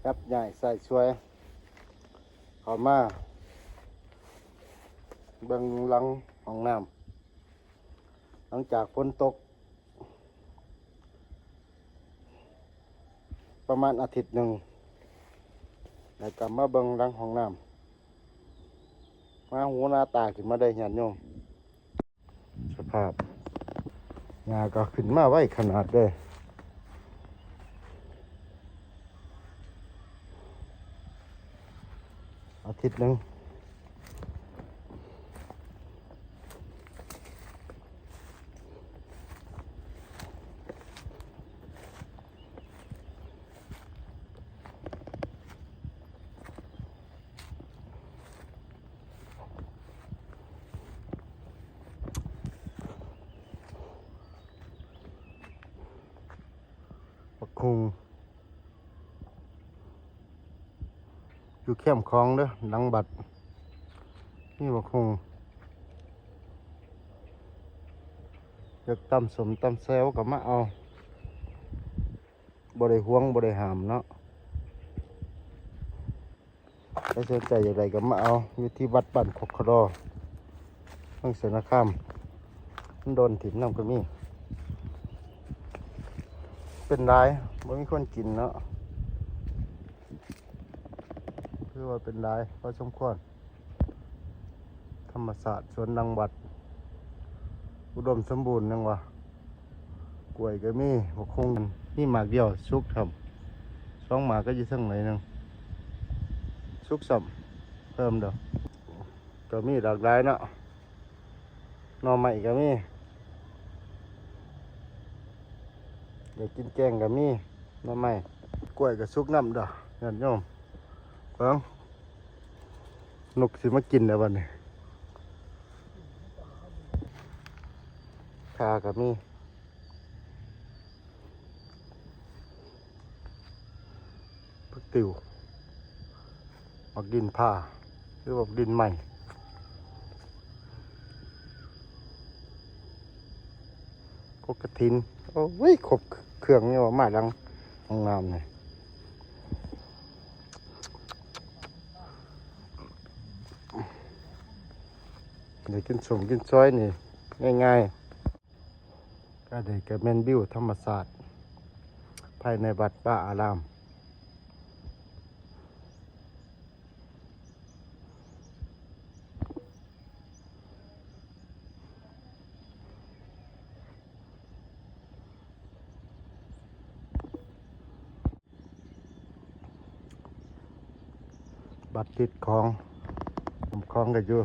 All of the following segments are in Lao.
ຈັບຍ້າຍໃສ່ຊ່ວຍ ເຂົ້າມາເບິ່ງຫຼັງຫ້ອງນ້ຳ ຫຼັງຈາກຝົນຕົກ ປະມານອາທິດໜຶ່ງ ແລ້ວກໍມາເບິ່ງຫຼັງຫ້ອງນ້ຳ ຫາຫູຫາຕາຂຶ້ນມາເດີຍາດໂຍມ. ສະພາບຫຍ້າກໍຂຶ້ນມາໄວຂະໜາດເດີ ອາທິດໜຶ່ງ. ບັກຫຸ່ງ ຢູ່ແຄມຂອງເດີ ຫຼັງວັດ ມີບັກຫຸ່ງ ຢາກຕຳສົ້ມຕຳແຈ່ວກໍມາເອົາ ບໍ່ໄດ້ຫວງ ບໍ່ໄດ້ຫ້າມເນາະ. ໃຜສົນໃຈຢາກໄດ້ກໍມາເອົາ ຢູ່ທີ່ວັດບ້ານຄົກຂະດໍ ເມືອງໄຊນະຄາມ. ມັນໂດນຖິ້ມນຳກໍມີ ເປັນຫຼາຍ ບໍ່ມີຄົນກິນເນາະ. ຄືວ່າເປັນຫຼາຍພໍສົມຄວນ. ທຳມະຊາດສວນຫຼັງວັດ ອຸດົມສົມບູນ ຍັງວ່າ ກ້ວຍກໍມີ ບັກຫຸ່ງມີໝາກດຽວສຸກຊ້ຳ ສອງໝາກກໍຢູ່ເທິງໜ້ອຍໜຶ່ງ ສຸກຊ້ຳ ເພີ່ມດອກ ກໍມີຫຼາກຫຼາຍເນາະ. ໜໍ່ໄມ້ກໍມີ ໄດ້ກິນແກງກໍມີ ໜໍ່ໄມ້ ກ້ວຍກໍສຸກນຳດອກ ຍາດໂຍມ. ເບິ່ງ ນົກຊິມາກິນແລ້ວບັດນີ້ ຂ່າກໍມີ ຜັກຕິວ ໝາກດິນຜາ ຫຼືວ່າໝາກດິນໄມ້ ກົກກະຖິນ. ໂອ້ຍ ຄົບເຄື່ອງນີ້ວ່າມາຫຼັງຫ້ອງນ້ຳນີ້ ໄດ້ກິນສົ້ມກິນຊອຍນີ້ງ່າຍໆ. ກະໄດ້ ກະແມ່ນວິວທຳມະຊາດພາຍໃນວັດວາອາຣາມ. ວັດຕິດຂອງ ນ້ຳຂອງກໍຢູ່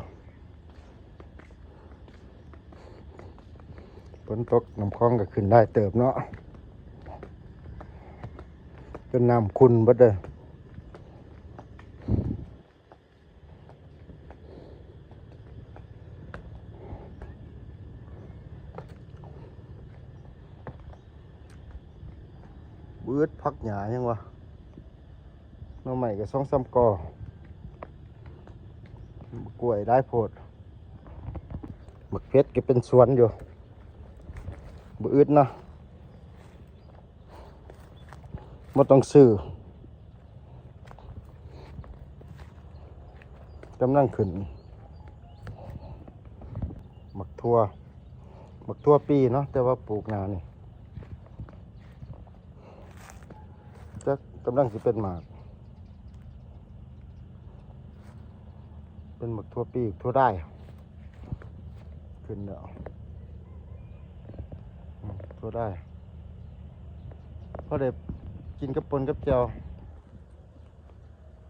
ຝົນຕົກນ້ຳຂອງກໍຂຶ້ນຫຼາຍເຕີບເນາະ ຈົນນ້ຳຂຸ່ນເບິດເດີ. ບຶດ ຜັກຫຍ້າຫຍັງວະ ໜໍ່ໄມ້ກໍສອງສາມກໍ ກ້ວຍຫຼາຍໂພດ ບັກເຜັດກໍເປັນສວນຢູ່ ບໍ່ອຶດເນາະ. ບໍ່ຕ້ອງຊື້ ກຳລັງຂຶ້ນ ໝາກຖົ່ວ ໝາກຖົ່ວປີເນາະ ແຕ່ວ່າປູກໜ້ານີ້ ຈັກກຳລັງຊິເປັນໝາກ ເປັນໝາກຖົ່ວປີ ຖົ່ວດາຍ ຂຶ້ນແລ້ວ ອືມ ຖົ່ວດາຍ ພໍໄດ້ກິນກັບປົ່ນກັບແຈ່ວ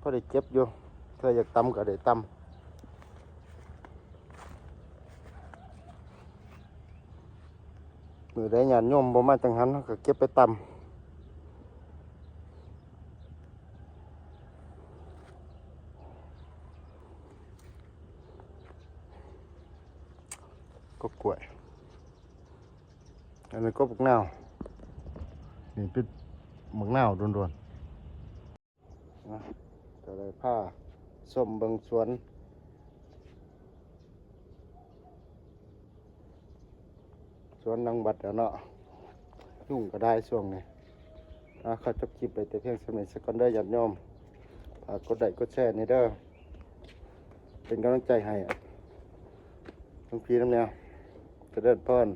ພໍໄດ້ເກັບຢູ່ ເທື່ອຢາກຕຳກໍໄດ້ຕຳ. ມື້ໃດຍາດໂຍມບໍ່ມາຈັງຫັນ ເຮົາກໍເກັບໄປຕຳ. ກໍກ້ວຍ ອັນນີ້ກໍບັກນາວ ນີ້ເປັນບັກນາວໂດນໆ. ນະ ກໍໄດ້ພາຊົມເບິ່ງສວນ ສວນຫຼັງວັດແລ້ວເນາະ ຍຸງກໍໄດ້ຊ່ວງນີ້ ອ່າ ຂໍຈົບຄລິບໄວ້ແຕ່ພຽງສ່ຳນີ້ສາກ່ອນເດີຍາດໂຍມ. ຝາກກົດໄລ້ກົດແຊແດ່ເດີ ເປັນກຳລັງໃຈໃຫ້ ຫຼວງພີ່ນຳແນວ. ຈະເລີນພອນ.